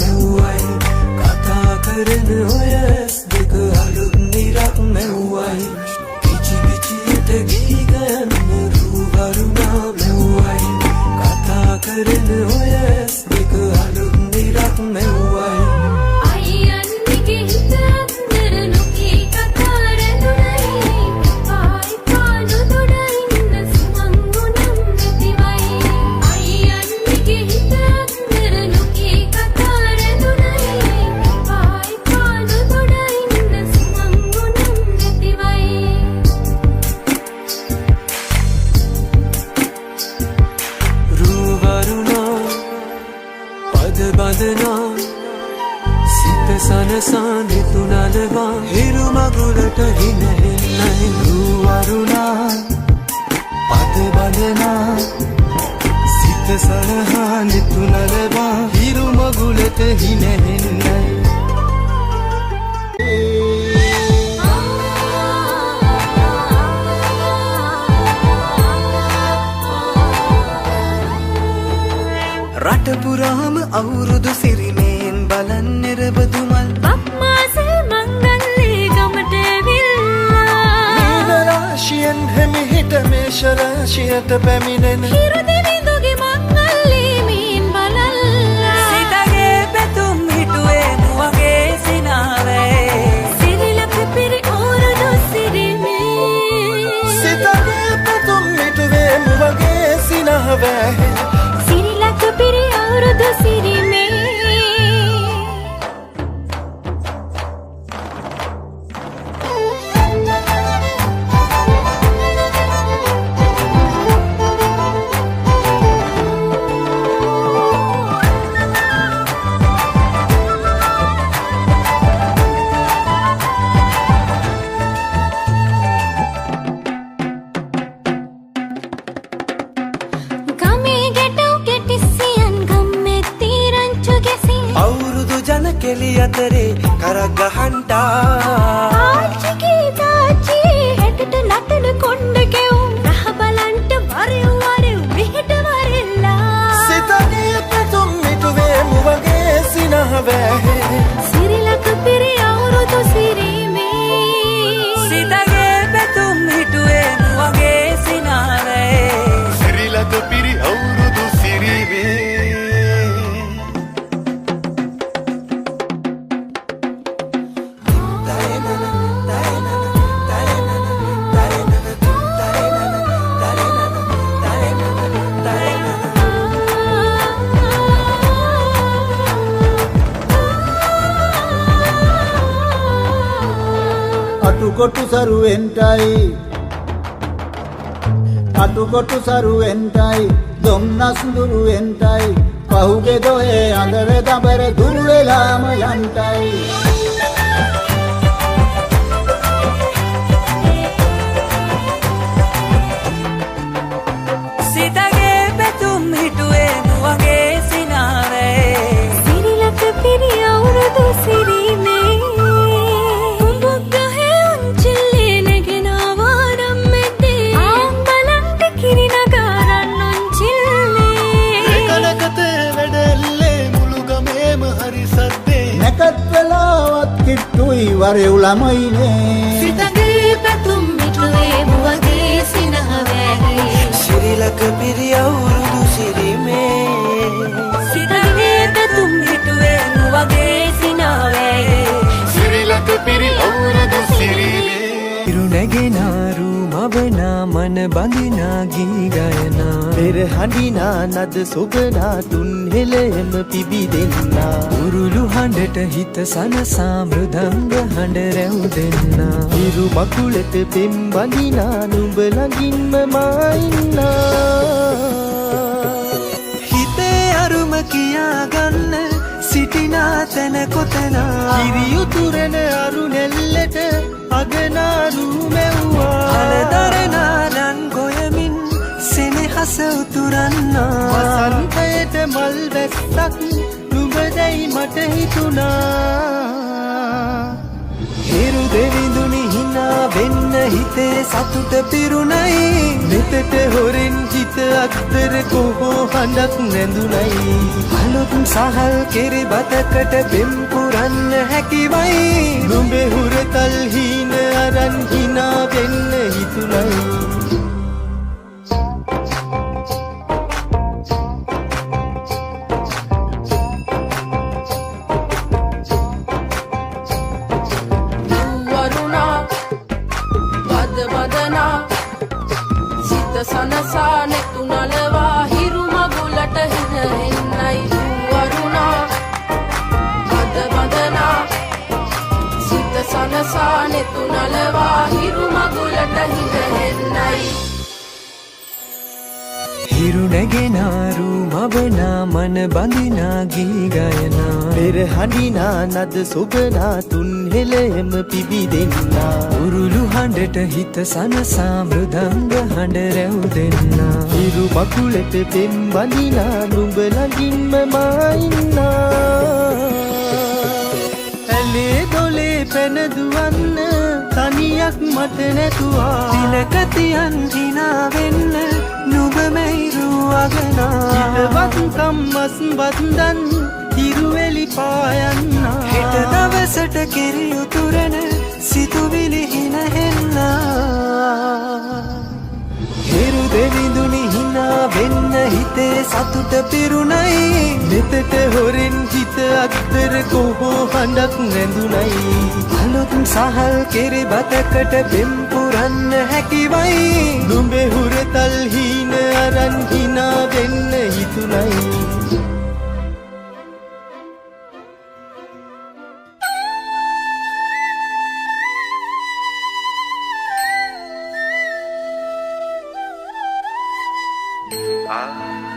මෙව්වයි. කතා කරන ඔය ඇස් දෙක අලුත් නිරක් මෙව්වයි. පිචි පිචියට ගී ගයන්න රූ වරුණා මෙව්වයි. කතා කරන ඔය ඇස් දෙක අලුත් නිරක් මෙව්වයි. අයියන්ගේ හිත අතර නොකී කතා රැඳුනයි. එපා එපා නොදොඩ ඉන්න සුමං ගුණම් නැතිවයි. අයියන්ගේ හිත අතර නොකී කතා රැඳුනයි. එපා එපා නොදොඩ ඉන්න සුමං ගුණම් නැතිවයි. රූවරුණා පද බඳනා සිත සනසා නිතුනලවා හිරු මගුලට හිනහෙන්නයි. රූවරුණා පද බඳනා සිත සනහා නිතුනලවා හිරු මගුලට හිනහෙන්නයි. රට පුරාම අවුරුදු සිරිමේන් බලන් නිරබදු මල්. බක්මාසේ මංගල්ලේ ගමට ඇවිල්ලා. මීන රාශියෙන් හෙමිහිට මේෂ රාශියට පැමිණෙන. හිරු දෙවිඳුගේ මංගල්ලේ මීන් බලල්ලා. සිතගේ පැතුම් හිටුවේ මුවගේ සිනාවේ. සිරිලක පිරි අවුරුදු සිරිමේ. සිතගේ පැතුම් මිටුවේ මුවගේ සිනහවැහේ. සිරිලක පිරි අවුරුදු සිරිමේ. ගමේ ගැටව් කෙටිසියන් ගම්මේ තීරංචු ගැසින්. අවුරුදු ජන කෙලි අතරේ කරක් ගහන්ටා. ආච්චිගේ තාච්චි හැටට නටන කොණ්ඩ කෙවුම් රහ බලන්ට වරෙව් වරෙව් මෙහෙට වරෙල්ලා. සිතගේ පැතුම් මිටුවේ මුවගේ සිනහවැහේ. සිරිලක පිරි අවුරුදු සිරිමේ. සිතගේ පැතුම් හිටුවේ මුවගේ සිනාවේ. සිරිලක පිරි අවුරුදු සිරිමේ. අටුකොටු සරුවෙන්ටයි අටුකොටු සරුවෙන්ටයි දොම්නස් දුරුවෙන්ටයි පහුගේ දොහේ අඳර දඹර දුරු වෙලාම යන්ටයි. සිතගේ පැතුම් හිටුවේ මුවගේ සිනාවේ. සිරිලක පිරි අවුරුදු සිරිමේ. කුඹුක් ගහේ උන්චිල්ලේ නැගෙනවා නම් මැද්දේ. ආම් බලන්ට කිරි නගාරන් උන්චිල්ලේ. කනකතේ වැඩෙල්ලේ මුළු ගමේම හරි සද්දේ. නැකත් වෙලාවත් කිට්ටුයි වරෙව් ළමයිනේ. සිතගේ පැතුම් මිටුවේ මුවගේ සිනහවැහේ. සිරිලක පිරි අවුරුදු සිරිමේ. සිතගේ පැතුම් හිටුවේ මුවගේ සිනාවේ. සිරිලක පිරි අවුරුදු සිරිමේ. හිරු නැගෙනා රූ මවනා මන බඳිනා ගී ගයනා. පෙර හඬිනා නද සොබනා තුන් හෙළෙම පිබිදෙන්නා. උරුළු හඬට හිත සනසා මෘදංග හඬ රැව් දෙන්නා. හිරු මකුලට පෙම් බඳිනා නුඹ ළඟින්ම මා ඉන්නා. හිතේ අරුම කියා ගන්න සිටිනා තැන කොතනා. කිරි උතුරන අරු නෙල්ලට අගනාරු මැව්වා. හලදරනා රන් ගොයමින් සෙනෙහස උතුරන්නා. වසන්තයට මල් වැස්සක් නුඹ දැයි මට හිතුණා. හිරු දෙවිඳුනි හිනා වෙන්න හිත හිතේ සතුට පිරුණයි. නෙතට හොරෙන් හිත අත්තර කොහෝ හඬක් නැඳුනයි. අලුත් සහල් කිරි බතකට පෙම් පුරන්න හැකිවයි. නුඹේ හුරතල් හීන අරන් හිනා වෙන්න හිතුණයි. සනසා නෙතු නලවා හිරු මගුලට හින එන්නයි. වරුණා බද බදනා සිත සනසා නෙතු නලවා හිරු මගුලට හින එන්නයි. හිරු නැගෙනා රූ මවනා මන බඳිනා ගී ගයනා. පෙර හඬිනා නද සොබනා තුන් හෙළයම පිබිදෙන්නා. උරුළු හඬට හිත සනසා මෘදංග හඬ රැව් දෙන්නා. හිරු මකුලට පෙම් බඳිනා නුඹ ළඟින්ම මා ඉන්නා. ඇලේ දොලේ පැන දුවන්න තනියක් මට නැතුවා. තිලක තියන් හිනා වෙන්න නුඹ මැයිරු අගනා. හිතවත්කම් මස් බන්දන් හිරුවෙලි පායන්නා. හෙට දවසට කිරි උතුරන සිතුවිලි හිනහෙන්නා. හිරු දෙවිඳුනි හිනා වෙන්න හිතේ සතුට පිරුණයි. නෙතට හොරෙන් හිත අත්තර කොහෝ හඬක් නැඳුනයි. අලුත් සහල් කිරි බතකට පෙම් පුරන්න හැකිවයි. නුඹේ හුරතල් හීන අරන් හිනා වෙන්න හිතුණයි. Ah.